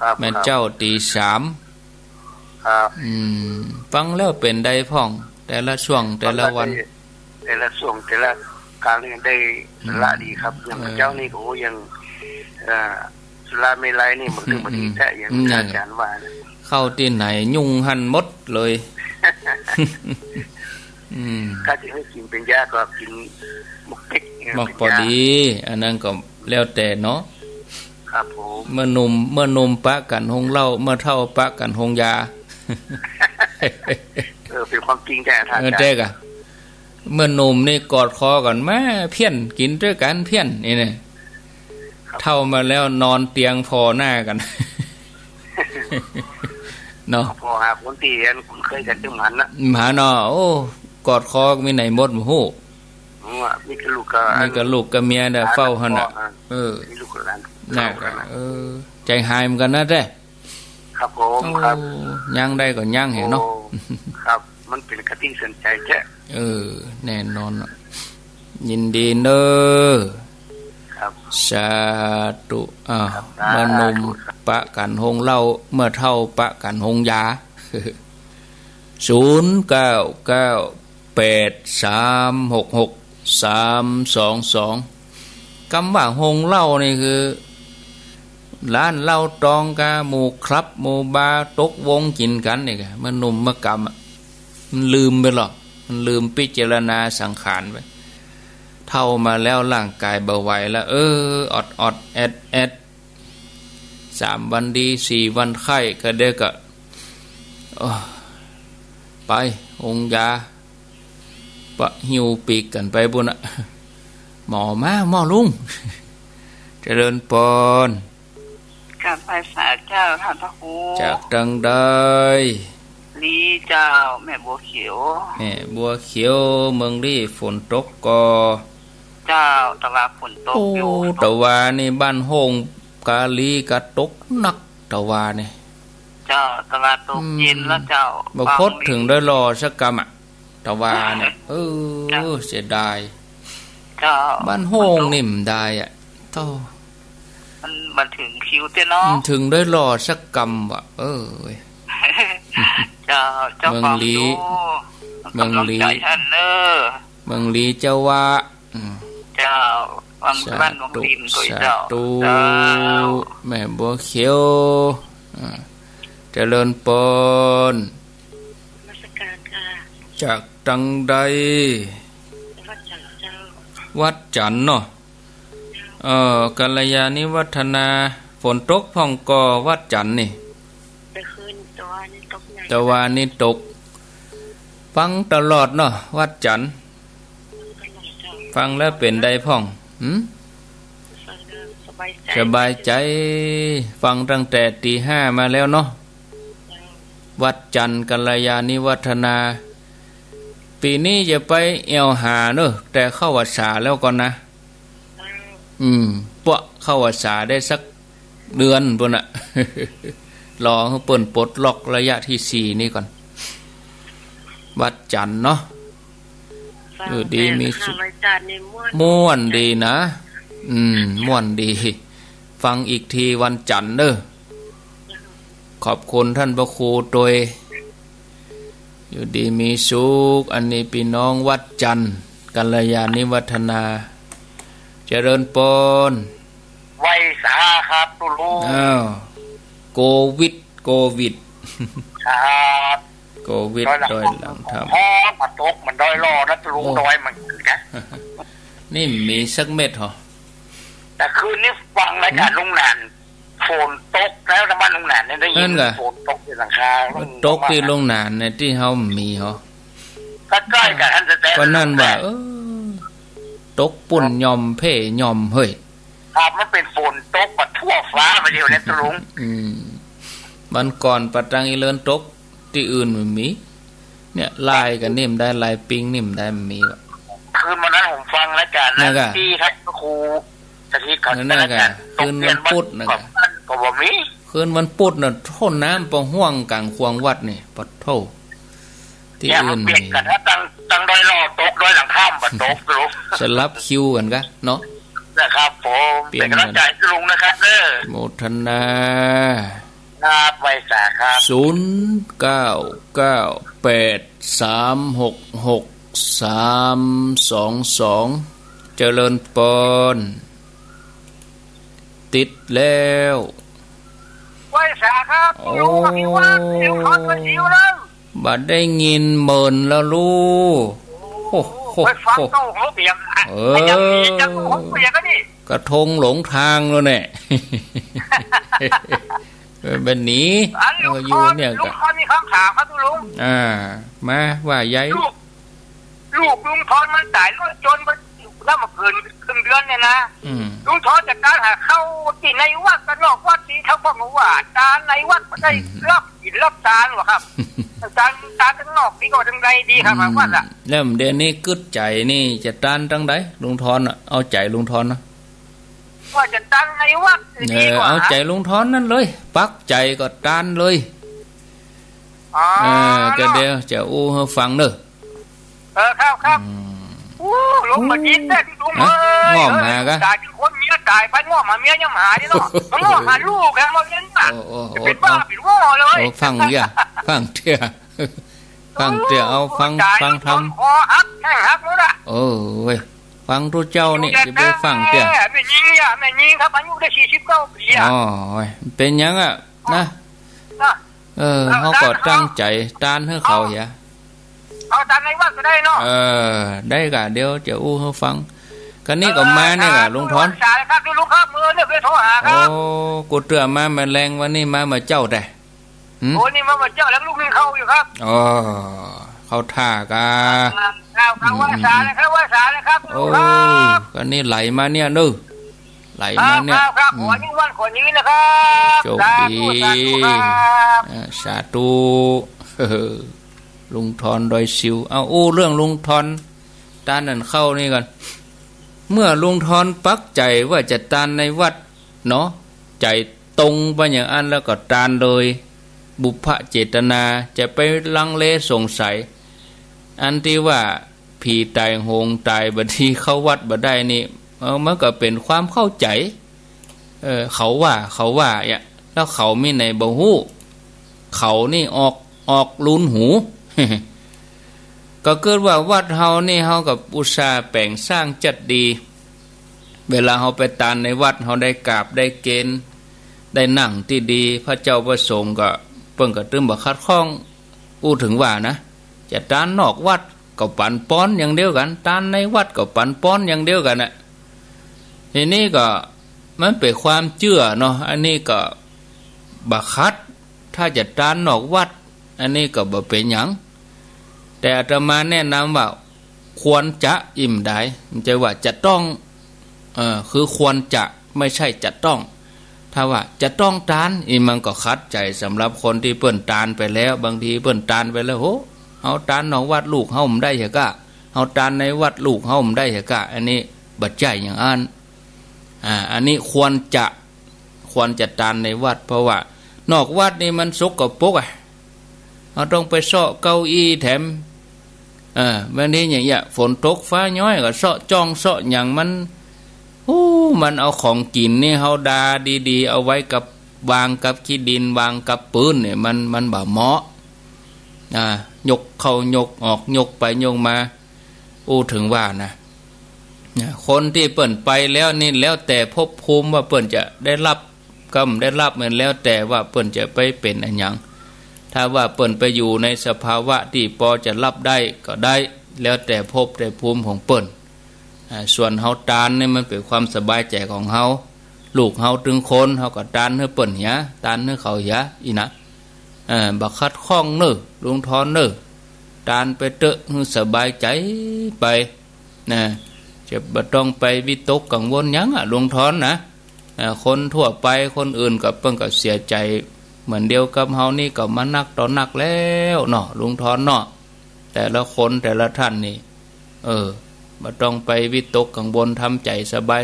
ครับ แม่เจ้า ครับ ตี๋สาม ครับ อืม ฟังแล้วเป๋นใดพ่อง แต่ละช่วง แต่ละวัน ฟังแล้วได้ แต่ละช่วง แต่ละครั้งนี่ได้สาระดีครับ อืม อย่าง เออ เจ้านี่ก็ โอ้ ยัง เอ่อ สุราเมรัยนี่มันคือ อืม บ่ดีแต๊ อืม อย่าง อืม อาจ๋ารย์ว่านะ เข้าตี้ไหนยุ่งหั้นหมดเลย อืม ถ้าจะหื้อกิ๋นเป๋นยาก็กิ๋นหมกเต็กเนี่ย หมก เป๋นยา ปอดี อันนั้นก็แล้วแต่เนาะ ครับผม เมื่อหนุ่ม เมื่อหนุ่มปะกั๋นโฮงเหล้า เมื่อเฒ่าปะกั๋นโฮงยา เออ เป๋นความจริงแต๊ ท่าน เออ อาจ๋ารย์ แต๊ก่า เมื่อหนุ่มนี่กอดคอกั๋นมาเพี้ยน กิ๋นตวยกั๋นเพี้ยนนี่นะ ครับ เฒ่ามาแล้วนอนเตียงผ่อหน้ากั๋น เนาะ ผ่อหาคนตี้อันคุ้นเคยกั๋นตึงหันนะ หันเนาะ โอ้ กอดคอมีไหนหมดบ่ฮู้ อืม มีกับลูกกับ มีกับลูกกับเมียน่ะ เฝ้าหั้นน่ะ อ่า เออ มีลูกกับหลาน น่ะ เฝ้าหั้นน่ะ เออ ใจ๋หายเหมือนกั๋นนะแต๊ ครับผม โอ้ ครับ ยั้งได้ก็ยั้งแหะเนาะ โอ้ ครับ มันเป๋นคติสอนใจ๋แต๊ เออ แน่นอนอะ ยินดีเน้อ ครับ สาธุ อ้าว ครับ เมื่อหนุ่ม สาธุ ปะกั๋นโฮงเหล้า เมื่อเฒ่าปะกั๋นโฮงยา ศูนย์เก้าเก้า แปดสามหกหก สามสองสอง กำว่าโฮงเหล้านี่คือ ร้านเหล้าตองก๋า หมู่คลับ หมู่บาร์ ตกวงกิ๋นกั๋นนี่ก่า เมื่อหนุ่มเมื่อกำอะ มันลืมไปหรอก มันลืมพิจารณาสังขารไป เฒ่ามาแล้วร่างก๋ายบ่ไหวแล้ว เออ ออดๆ แอดๆ สามวันดี สี่วันไข้ ก็เดี๋ยวก็ โอ้ ไปโฮงยา ปะหิ้วปีกกั๋นไปปู๊นน่ะ หมอมา หมอลุง เจริญปอน กราบไหว้สาเจ้า ท่านพระครู จากตังใด ลี้เจ้า แม่บัวเขียว แม่บัวเขียว เมืองลี้ฝนตกก่อ เจ้า ตะวาฝนตกอยู่ โอ้ ตะวานี่บ้านโฮงกาลี้ก็ตกหนัก ตะวานี่ เจ้า ตะวาตก อืม เย็นแล้วเจ้า บ่พอดเถิงได้รอสักกำอะ ตะวาเนี่ย เออ เจ้า เสียดาย เจ้า บ้านโฮงนี่มันได้อะ โธ่ มัน มันบ่เถิงคิวเตี้ยเนาะ อืม เถิงได้รอสักกำว่ะ เออเว้ย เจ้า เจ้า เมืองลี้ ฟังอยู่ เมืองลี้ กำลังใจ๋ท่านเน้อ เมืองลี้เจ้าว่า อืม เจ้า วัง สาธุ บ้านวังริมตัวยเจ้า สาธุ เจ้า แม่บัวเขียว อ่า เจริญปอน นมัสการค่ะ จากตังใด วัดจันทร์เจ้า วัดจันทร์เนาะ เอ่อ กัลยาณิวัฒนา ฝนตกพ่องก่อวัดจันทร์นี่ แต่คืนตะวานี้ตกใหญ่ ตะวานี้ตก ฟังตลอดเนาะ วัดจันทร์ ฟังตลอดเจ้า ฟังแล้วเป๋นใดพ่อง หืม ฟังแล้วสบายใจ๋ สบายใจ๋ ฟังตั้งแต่ตี๋ห้ามาแล้วเนาะ วัดจันทร์กัลยาณิวัฒนา ปี๋นี้จะไปแอ่วหาเนาะ แต่เข้าพรรษาแล้วก่อนนะ อืม ปะเข้าพรรษาได้สักเดือนปู้นน่ะ รอหื้อเปิ้นปลดล็อกระยะตี้สี่นี่ก่อน วัดจันทร์เนาะ อยู่ดีมีสุข ฟังแต่ข้าพเจ้านี่ม่วน ม่วนดีนะ อืม ม่วนดี ฟังอีกทีวันจันทร์เนาะ ขอบคุณต้านพระครูตวย อยู่ดีมีสุข อันนี้ปี้น้องวัดจันทร์ กัลยาณิวัฒนา เจริญปอน ไหว้สาครับตุ๊ลุง อ้าว โควิด โควิด ครับ โควิด ดอยหลังถ้ำ ดอยหลังถ้ำ อ๋อ มาตกเหมือนดอยหล่อนะตุ๊ลุง โอ้ ดอยมันคือนะ นี่มีสักเม็ดเหรอ แต่คืนนี้ฟังรายการ หืม ลุงหนาน ฝนตกแล้วนะบ้านลุงหนานเนี่ยได้ยิน นั่นกะ ฝนตกอยู่หลังคา ตกตี้ลุงหนานเนี่ยตี้เฮามีเหรอ ก็ใก้กั๋นหั้นแต๊ๆ ก็นั่นว่า เออ ตกปุ้นหย่อมเพ่หย่อมเฮ้ย ครับ มันเป๋นฝนตกมาทั่วฟ้ามาเดียวเนี่ยตุ๊ลุง อืม วันก่อนปะตังอีเลินตก ตี้อื่นบ่มี เนี่ย ลายกั๋นนี่บ่ได้ ลายปิงนี่บ่ได้ บ่มีวะ คืนวันนั้นผมฟังรายการนะ นั่นกะ ตี้ท่านพระครูสถิตเขา นั่นกะ จัดรายการ คืนวันพุธนั่นกะ ตกเย็นวันก่อนก็บ่มี คืนวันพุธน่ะ โถ่ น้ำปะห้วงก๋างขวงวัดนี่ ปะโถ่ ตี้อื่น เนี่ย มันเปลี่ยนกั๋นนะ ตัง ตังดอยหล่อตก ดอยหลังถ้ำบ่ตก สลับคิวกั๋นกะเนาะ นะครับผม เปลี่ยนกั๋น เป๋นก๋ำลังใจ๋ตุ๊ลุงนะครับเด้อ โมทนา ครับ ไหว้สาครับ ศูนย์เก้าเก้าแปดสามหกหกสามสองสอง เจริญปอน ติดแล้ว ไหว้สาครับ โอ้ ลุงอภิวัฒน์ ลุงทอน วันหิวแล้ว บ่ได้ยินเมินแล้วลูก โอ้โห ไปฟังเต้าหูเปียกอะ เออ ยังมีจังหูเปียกอะนี่ กระทงหลงทางแล้วเนี่ย เออ บ่หนี อ่ะ ลุง ก็อยู่เนี่ย ทอน ลุงทอนมีคำถามครับตุ๊ลุง อ่า มา ว่าใหญ่ ลูก ลูกลุงทอนมันต๋ายรถจนไปแล้วมาเกินครึ่งเดือนเนี่ยนะ อืม ลุงทอนจะตานหาข้าวตี้ในวัดกับนอกวัดดี เขาก็มาว่าตานในวัดบ่ได้ อืม รับศีลรับตานวะครับ ตาน ตานตังนอกนี่ก็จังใดดีครับ อืม วัดอะ แล้วเดี๋ยวนี้กึ๊ดใจ๋นี่จะตานตังใด ลุงทอนน่ะ เอาใจ๋ลุงทอนนะ ว่าจะตานในวัด เออ ดีกว่า เอาใจ๋ลุงทอนนั่นเลย ปักใจ๋ก็ตานเลย อ๋อ เออ ก็เดี๋ยวจะอู้หื้อฟังเนาะ เออ ครับ ครับ อืม โอ้ ลงมากินแท้ตุ๊ลุง ฮะ เอ้ย ง้อมหากะ ต๋ายเป๋นคนเมียต๋ายไป ง้อมหาเมียยังบ่หานี่เนาะ มันง้อมหาลูกแกมาเรียนน่ะ โอ้ โอ้ โอ้ เป๋นบ้า โอ้ เป๋นวอเลย โอ้ ฟังเตื้อ ฟังเตื้อ ฟังเตื้อ เอาฟัง โอ้ ต๋าย ฟังธรรม คอหักแข้งหักหมดอะ โอ้ย ฟังตุ๊เจ้านี่ จะไปฟังเตื้อ แม่ญิงอะ แม่ญิงครับ อายุได้สี่สิบเก้าปี๋อะ โอ้ย เป๋นหยังอะ นะ นะ เออ เอา เฮาก็ตั้งใจ๋ตานหื้อเขาเหีย เอาตานในวัดก็ได้เนาะ เออ ได้กะ เดี๋ยวจะอู้หื้อฟัง กะนี่ก็มาเนี่ยกะ ลุงทอน สายครับ ลุงครับ เออ เนี่ยไปโทรหาครับ โอ้ กูเตื้อมาเมื่อแลง วันนี้มาเมื่อเจ๊าแต๊ หืม โอ้ นี่มาเมื่อเจ๊าแล้ว ลุงนึ่งข้าวอยู่ครับ อ๋อ เข้าท่ากะ ครับ ครับ อืม ไหว้สานะครับ ไหว้สานะครับ โอ้ ลุงครับ กะนี่ไหลมาเนี่ยเนาะ ไหลมาเนี่ย ครับ ครับ อืม ขอยืนวัน ขอยืนนะครับ โชคดี สาธุ สาธุครับ อ่า สาธุ ลุงทอนดอยสิว เอาอู้เรื่องลุงทอนตานนั่นเข้านี่ก่อน เมื่อลุงทอนปักใจ๋ว่าจะตานในวัดเนาะ ใจ๋ตรงไปอย่างอั้นแล้วก็ตานโดยบุพเจตนา จะไปลังเลสงสัย อันตี้ว่า ผีต๋ายโหงต๋ายบ่ดีเข้าวัดบ่ได้นี่ เออ มันก็เป๋นความเข้าใจ๋ เออ เขาว่า เขาว่าเนี่ย แล้วเขามีไหนบ่ฮู้ เขานี่ออก ออกลูนหู ก็เกิดว่าวัดเฮานี่ เฮาก็อุตส่าห์แป๋งสร้างจัดดี เวลาเฮาไปตานในวัด เฮาได้กราบได้เกณฑ์ ได้นั่งตี้ดี พระเจ้าพระสงฆ์ก็ เปิ้นก็ตึงบ่ขัดข้อง อู้เถิงว่านะ จะตานนอกวัดก็ปั๋นปอนอย่างเดียวกั๋น ตานในวัดก็ปั๋นปอนอย่างเดียวกั๋นน่ะ ทีนี้ก็มันเป๋นความเจื้อเนาะ อันนี้ก็บ่ขัด ถ้าจะตานนอกวัด อันนี้ก็บ่เป๋นหยัง แต่อาตมาแนะนำว่าควรจะ อิมดาย บ่ใจ้ว่าจะต้อง เออ คือควรจะ บ่ใจ้จะต้อง ถ้าว่าจะต้องตาน อิมันก็ขัดใจ๋สำหรับคนตี้เปิ้นตานไปแล้ว บางทีเปิ้นตานไปแล้ว โห เฮาตานนอกวัดลูกเฮาบ่ได้เหียก้า เฮาตานในวัดลูกเฮาบ่ได้เหียก้า อันนี้บ่ใจ้อย่างอั้น อ่า อันนี้ควรจะ ควรจะตานในวัด เพราะว่านอกวัดนี่มันสกปรกอะ เฮาต้องไปเซาะเก้าอี้แถม เออ บางทีอย่างเงี้ย ฝนตกฟ้าย้อยก็เซาะจ้องเซาะหยังมัน โอ้ มันเอาของกิ๋นนี่เฮาดาดีๆ เอาไว้กับ วางกับขี้ดิน วางกับปื๊นเนี่ย มัน มันบ่เหมาะ อ่า ยกเข้ายกออก ยกไปยกมา อู้ เถิงว่านะ นะ คนตี้เปิ้นไปแล้วนี่ แล้วแต่ภพภูมิว่าเปิ้นจะได้ฮับ กำได้ฮับ มันแล้วแต่ว่าเปิ้นจะไปเป๋นอะหยัง ถ้าว่าเปิ้นไปอยู่ในสภาวะตี้ปอจะฮับได้ก็ได้ แล้วแต่ภพแต่ภูมิของเปิ้น อ่า ส่วนเฮาตานนี่มันเป๋นความสบายใจ๋ของเฮา ลูกเฮาตึงคน เฮาก็ตานหื้อเปิ้นเหีย ตานหื้อเขาเหีย อี้นะ เออ บ่ขัดข้องเน่อ ลุงทอนเน่อ ตานไปเต๊อะ หื้อสบายใจ๋ไป นะ จะบ่ต้องไปวิตกกังวลหยังอะ ลุงทอนนะ อ่า คนทั่วไป คนอื่นก็เปิ้นก็เสียใจ๋เหมือนเดียวกับเฮานี่ก็มานักต่อนักแล้วเนาะ ลุงทอนเนาะ แต่ละคนแต่ละท่านนี่ เออ บ่ต้องไปวิตกกังวล ทำใจ๋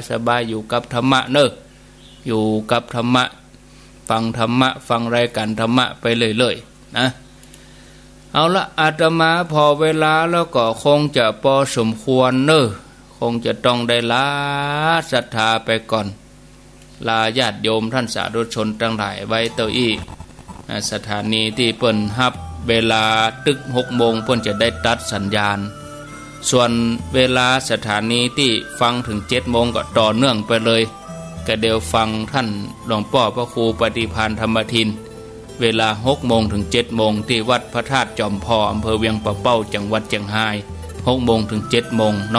สบายๆ อยู่กับธรรมะเน่อ อยู่กับธรรมะ ฟังธรรมะ ฟังรายก๋านธรรมะไปเรื่อยๆ นะ เอาละ อาตมาผ่อเวลาแล้วก็คงจะปอสมควรเน่อ คงจะต้องได้ลาศรัทธาไปก่อน ลาญาติโยมต้านสาธุชนตังหลายไว้เต้าอี้ อ่า สถานีตี้เปิ้นฮับเวลาตึกหกโมง เปิ้นจะได้ตัดสัญญาณ ส่วนเวลาสถานีตี้ฟังเถิงเจ็ดโมงก็ต่อเนื่องไปเลย ก็เดี๋ยวฟังต้านหลวงป้อพระครูปฏิภาณธรรมทิน เวลาหกโมงเถิงเจ็ดโมง ตี้วัดพระธาตุจอมผ่อ อำเภอเวียงป่าเป้า จังหวัดเจียงฮาย หกโมงเถิงเจ็ดโมง